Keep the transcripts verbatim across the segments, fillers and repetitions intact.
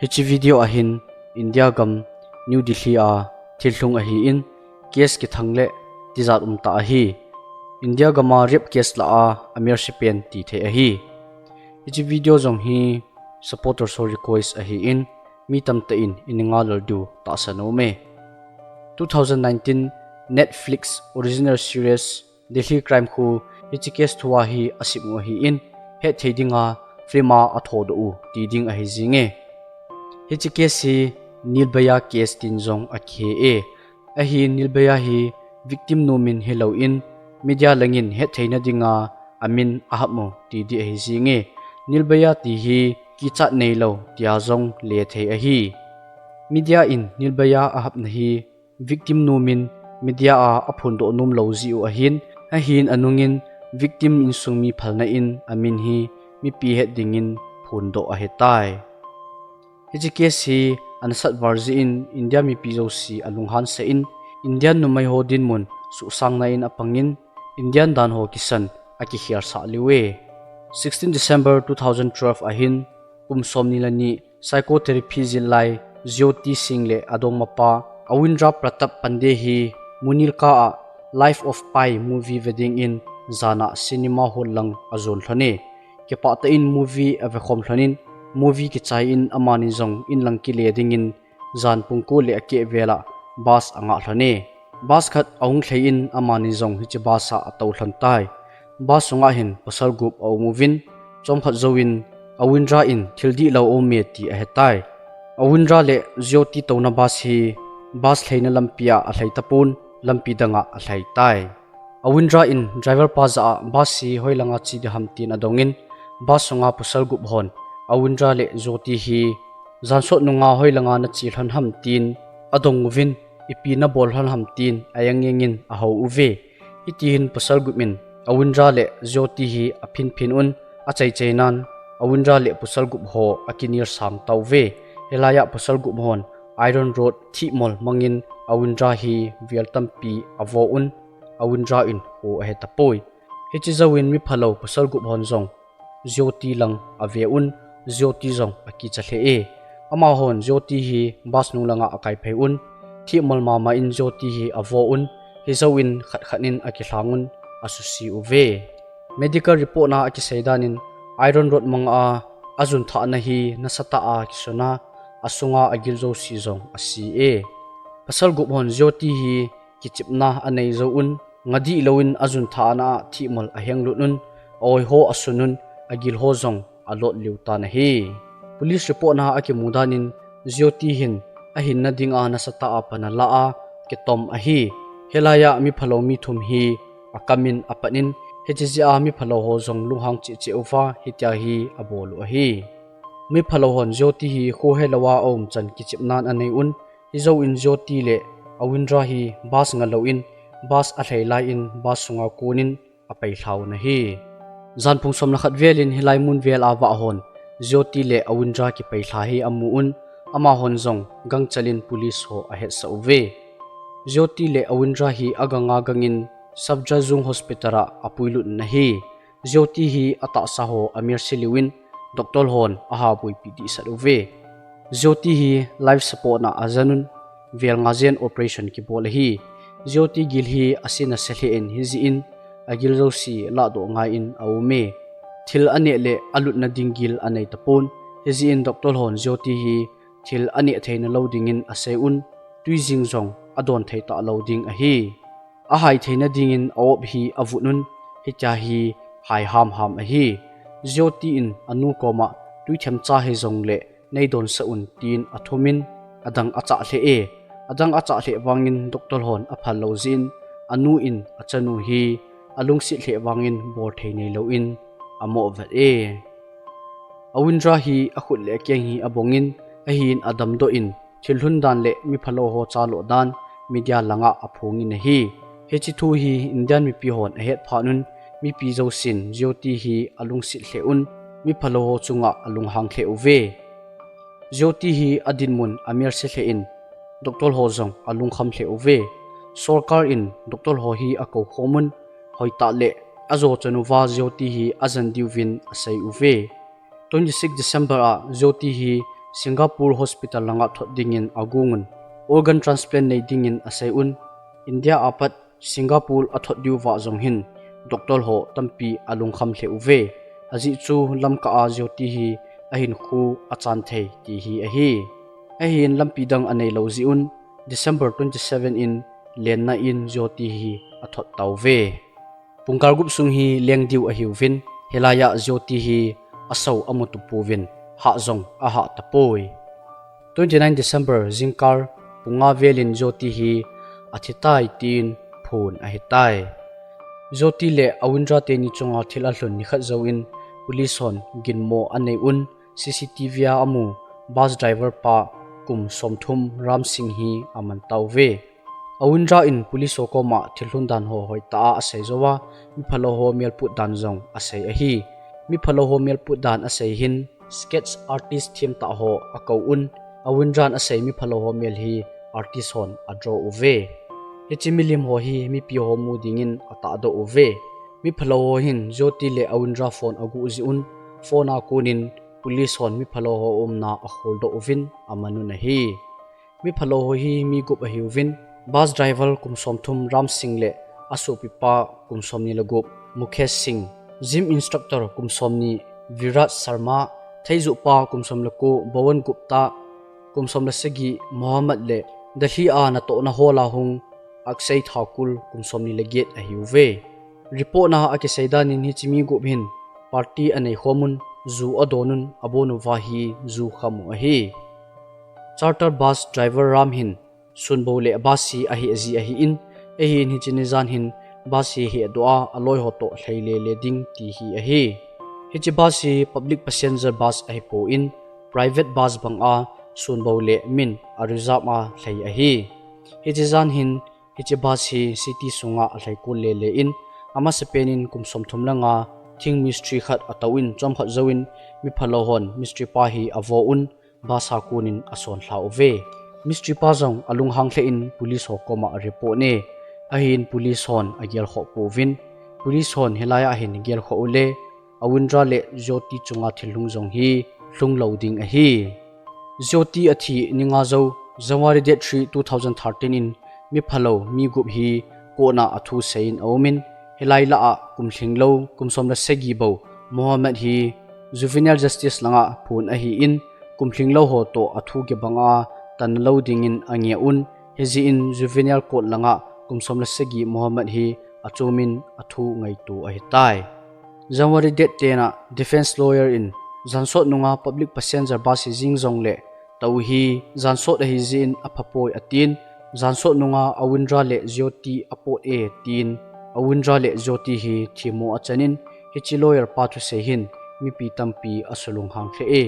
Hiche video a hin India gam New Delhi a thil lhung ahin, case kithang le tijat um tah ahi. India gam a rape case lah a amersi pen ti thei ahi. Hiche video jong hi supporters ho request ahin, mi tamtah in eina ngai lel diu tahsan aume. Two thousand nineteen Netflix original series Delhi Crime khu hiche case thua hi asim u ahin, hetthei dinga film a athodoh u ti ding ahi jinge. Hiche case hi Nirbhaya case tin jong akihe e. Ahin Nirbhaya hi victim nu min hilou in, media langin hetthei na dinga amin ahap u ti ding ahi jinge. Nirbhaya ti hi kichat neilou tia jong lethei ahi. Media in Nirbhaya ahapna hi victim nu min media a aphondoh nom lou jeh u ahin, ahin anungin victim insung mi phalna in amin hi mipi het dingin phondoh ahitai. Hiche case hi anasat val jeh in India mipi jouse alunghan sah in, Indian numei ho dinmun suhsangna in apangin, Indian dan ho kisan akikhel sah liu e. Sixteen December two thousand twelve a hin, kum somni le ni psychotherapy jil lai Jyoti Singh le adongmapa Awindra Pratap Pandey hi Munilka a Life of Pi movie ve dingin jan a cinema hall lang ajon lhon e. Kipah tah in movie ave khom lhon in, movie kichai in amani jong in lang kile dingin jan pung ko le akeh vel a bus angah lhon e. Bus khat ahung lhai in amani jong hiche bus a atou lhon tai. Bus sunga hin pasal gup aum uvin, chomkhat jouvin Awindra in thil dihlou aume ti ahetai. Awindra le Jyoti touna bus hi bus lhaina lampi a alhai tapon, lampi dang a alhai tai. Awindra in driver pa jah a bus hi hoilanga che ding ham tin adongin, bus sunga pasal gup hon Awindra le Jyoti hi jan sot nunga hoilanga nache lhon ham tin adong uvin, ipi nabol lhon ham tin aeng engin ahou uve. Hiti hin pasal gup in Awindra le Jyoti hi aphin phin un, achai chai nan Awindra le pasal gup ho akinel sang tauve. Hilai a pasal gup hon iron rod thihmol mangin Awindra hi vel tampi avo un, Awindra in ho ahe tapoi. Hiche jouvin mi phalou pasal gup hon jong Jyoti lang ave un, Jyoti jong akicha lheh e. Amahon Jyoti hi bus nung langa akai phei un, thihmol mama in Jyoti hi avo un, hijouvin khat khat in akilhang un, asuse uve. Medical report na akisei dan in iron rod mang a ajun thahna hi nasatah a kisun a, asunga agil jouse jong ase e. Pasal gup hon Jyoti hi kichepna anei jou un, nga dihlou in ajun thahna a thihmol aheng lut un, a-oi ho asun un, agil ho jong alot liu tan ahi. Police report na akimu dan in Jyoti hin ahinna dinga nasatah a pan ala a kitom ahi. Hilai a mi phalou mi thum hi akam in apan in, hiche jeh a mi phalou ho jong lunghang cheh cheh uva hitia hi abol u ahi. Mi phalou hon Jyoti hi khohelou a aum chan kichepnan anei un, hijouvin Jyoti le Awindra hi bus ngalou in, bus alhai lai in bus sunga kon in apai lhau na ahi. Jan pung som le khat vel in hilai mun vel a vah hon Jyoti le Awindra kipai lha hi amu un, amahon jong gangchel in police ho ahetsah uve. Jyoti le Awindra hi aganga gangin Safdarjung Hospital a apuilut na ahi. Jyoti hi atahsa ho amersi liu in, doctor hon aha boipi dehset uve. Jyoti hi life support na ajan un, vel nga jen operation kibol ahi. Jyoti gil hi ase nasa lheh in, hijeh in agil jouse lahdoh ngai in aume. Thil aneh le alutna ding gil anei tapon, hijeh in doctor hon Jyoti hi thil aneh theina lou dingin asei un, twi jing jong adon thei talou ding ahi. Ahai theina dingin a-op hi avut un, hitia hi hai hamham ahi. Jyoti in anu koma twi themcha hijongle neidonsah un tin athumin, adang achah lheh e. Adang achah lheh vangin doctor hon aphal lou jeh in, anu in achanu hi alungset lheh vangin bolthei neilou in amoh vet e. Awindra hi akhut le akeng hi abongin, ahin adamdoh in, thil lhun dan le mi phalou ho chaloh dan media langa aphongin ahi. Hiche thu hi Indian mipi hon ahet phat un, mipi jousen Jyoti hi alungset lheh un, mi phalou ho chunga alunghang lheh uve. Jyoti hi adinmun amersi lheh in, doctor ho jong alungkham lheh uve. Sorkar in doctor ho hi akou khom un, hoitah le ajo chan uva Jyoti hi ajen diuvin asei uve. Twenty six December a Jyoti hi Singapore hospital langa thot dingin agongun, organ transplant nei dingin aseiun, India apat Singapore athot diu vah jong hin doctor ho tampi alungkham lheh uve. Ajeh chu lamkah a Jyoti hi ahinkho achan thei ti hi ahi. Ahin lampi dang anei lou jeh un December twenty seven in lenna in Jyoti hi athot tauve. Pungkal gup sung hi leng diu ahiuvin, hilaiya Jyoti hi asao amutu pouvin, hah jong ahah tapoi. Twenty nine December jingkah pung nga velin Jyoti hi athitai tin phon ahitai. Jyoti le Awindra teni chunga thil alhun nikhat jouvin police hon ginmo anei un, C C T V a amu bus driver pa kum somthum Ram Singh hi aman tauve. Awindra in police ho koma thil lhun dan ho hoitah a asei jouva, miphalou ho melput dan jong asei ahi. Miphalou ho melput dan asei hin sketch artist themtah ho akou un, Awindra in asei miphalou ho mel hi artist hon adraw uve. Hiche milim ho hi mipi ho mu dingin atahdoh uve. Miphalou ho hin Jyoti le Awindra phone aguh jeh un, phone a konin police hon miphalou ho umna akholdoh uvin amanun ahi. Miphalou ho hi mi gup ahiuvin, bus driver kum somthum Ram Singh le asopipa kum somni le gup Mukesh Singh, gym instructor kum somni Virat Sharma, theijohpa kum som le ko Bhawan Gupta, kum som le sagi Mohammad le Delhi a natohna hall a hung Akshay Thakur kum somni le get ahiuve. Report na akisei danin hiche mi gup hin party anei khomun, ju adonun, abonu va hi ju khamu ahi. Charter bus driver Ram hin sunbou le bus hi aheh ji ahin, ahin hiche nijan hin bus hi hehdoh a aloi ho toh lhai lele ding ti hi ahi. Hiche bus hi public passenger bus ahipon private bus banga sunbou le min a reserve a lhai ahi. Hiche jan hin hiche bus hi city sunga alhai kon lele in, amasapen in kum somthum le nga thing mistri khat atouvin chomkhat jouvin miphalou hon mistri pa hi avo un, bus a konin asonlha uve. Mistri pa jong alunghang lheh in police ho koma areport e. Ahin police hon agelkhoh pouvin, police hon hilaiya hin gelkhoh ule, Awindra le Jyoti chunga thil lhung jong hi lhung lou ding ahi. Jyoti athi ni nga jou, January date three, two thousand thirteen in miphalou mi gup hi court a athu seiyin aumin, hilai lah a kum lhinglou kum som le sagi bou Mohammad hi juvenile justice langa phon ahin, kum lhinglou ho toh athu kibanga tanna lou dingin ange un, hijeh in juvenile court langa kum som le sagi Mohammad hi achomin athu ngaito ahitai. January date ten a defense lawyer in jansot nunga public passenger bus hi jing jongle tou hi jansot ahijeh in aphapoi atin, jansot nunga Awindra le Jyoti apot e tin, Awindra le Jyoti hi themmo achanin, hiche lawyer pa thusei hin mipi tampi asulunghang lheh e.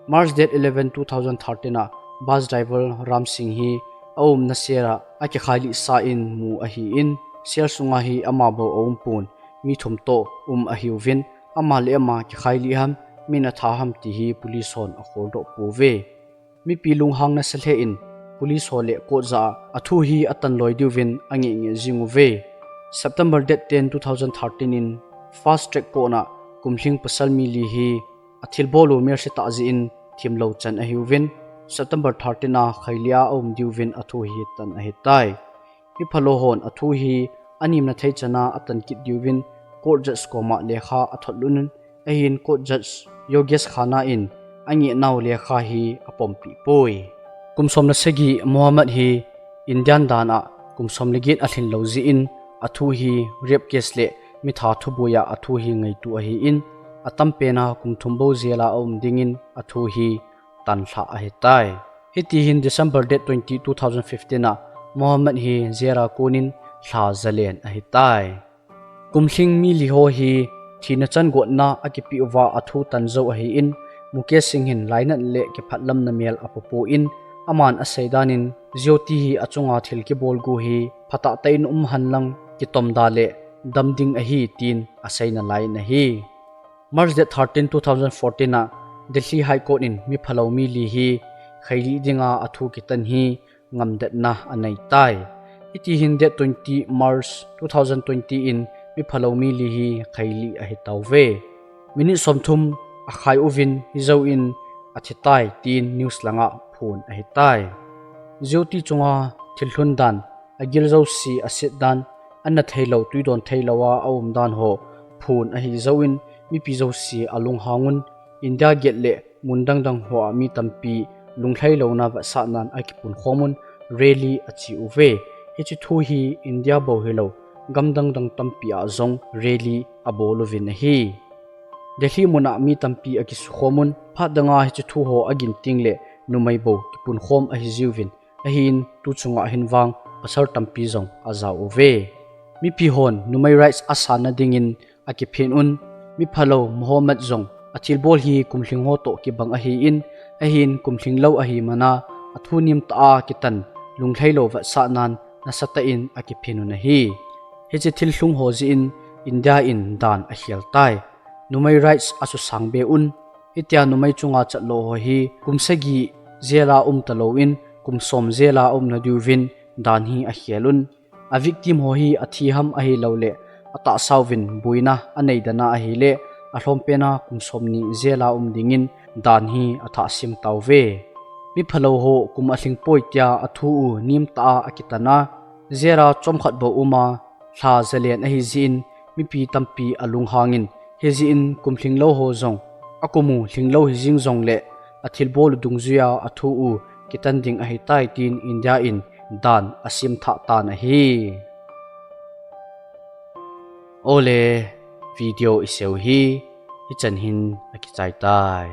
March date eleven, two thousand thirteen a bus driver Ram Singh hi aumna cell a akikhailih sa in mu ahin, cell sunga hi ama bou aumpon, mi thum toh um ahiuvin, ama le ama kikhailih ham, min atha ham ti hi police hon akholdoh pouve. Mipi lunghang nasa lheh in police ho le court jah a athu hi atan loi diuvin angeh ngeh jing uve. September date ten, two thousand thirteen in fast track court a kum lhing pasal mi li hi athilbol u melsetah jeh in themlou chan ahiuvin, September thirteen a khailih a aum diuvin athu hi tan ahitai. Miphalou hon athu hi anemna thei chan a atan kit diuvin court judge koma lekha athot lut un, ahin court judge Yogesh Khanna in angehnau lekha hi apompeh poi. Kum som le sagi Mohammad hi Indian dan a kum som le get alhin lou jeh in athu hi rape case le mitha thuboi a athu hi ngaito ahin, atampen a kum thum bou jail a aum dingin athu hi tanlhah ahitai. Hiti hin December date twenty, two thousand fifteen a Mohammad hi jail a konin lha jalen ahitai. Kum lhing mi li ho hi thina chan gotna akipeh uva athu tan jou ahin, Mukesh Singh hin lainat le kiphatlamna mel apopon, aman asei danin Jyoti hi achunga thil kibol gu hi phatah tah in um henlang kitomda le dam ding ahi tin asei nalai in ahi. March date thirteen, two thousand fourteen a Delhi High Court in miphalou mi li hi khailih dinga athu kitan hi ngamdetna aneitai. Hiti hin date twenty March two thousand twenty in miphalou mi li hi khailih ahitauve. Minute somthum akhai uvin, hijouvin athi tai tin news langa phon ahi tai. Jyoti chunga thil lhun dan, agil jouse aset dan, ana theilou, tuidon theilou a aum dan ho phon ahi jouvin, mipi jouse alunghang un, India gate le mun dangdang hoa mi tampi lunglhailouna vetsahnan akipunkhom un, rally ache uve. Hiche thu hi India bou hilou, gam dangdang tampi a jong rally abol uvin ahi. Delhi muna mi tampi akisukhom un, phat danga hiche thu ho agin tengle numei bou kipunkhom ahi jiuvin, ahin tu chunga hin vang pasal tampi jong ajao uve. Mipi hon numei rights asanna dingin akiphin un, miphalou Mohammed jong athilbol hi kumlhing ho toh kibang ahin, ahin kumlhing lou ahi mana, athu nemtah a kitan, lunglhailou vetsahnan nasatah in akiphin un ahi. Hiche thil lhung ho jeh in India in dan akhel tai. Numei rights asusang be un, hitia numei chunga chatlou ho hi kum sagi jail a um talouvin, kum som jail a umna diuvin dan hi akhel un. A victim ho hi athi ham ahilouleh atahsa uvin boina anei dan a ahileh, alhompen a kum somni jail a um dingin dan hi athah sem tauve. Miphalou ho kum alhingpoi tia athu u nemtah a akitan a, jail a chomkhat bou um a, lha jalen ahi jeh in mipi tampi alunghang in, hijeh in kumlhing lou ho jong, akum u lhinglou hijing jongleh, athilbol u dungjuia athu u kitan ding ahitai tin India in dan asemthah tan ahi. Ole, video iseu hi hichan hin akichai tai.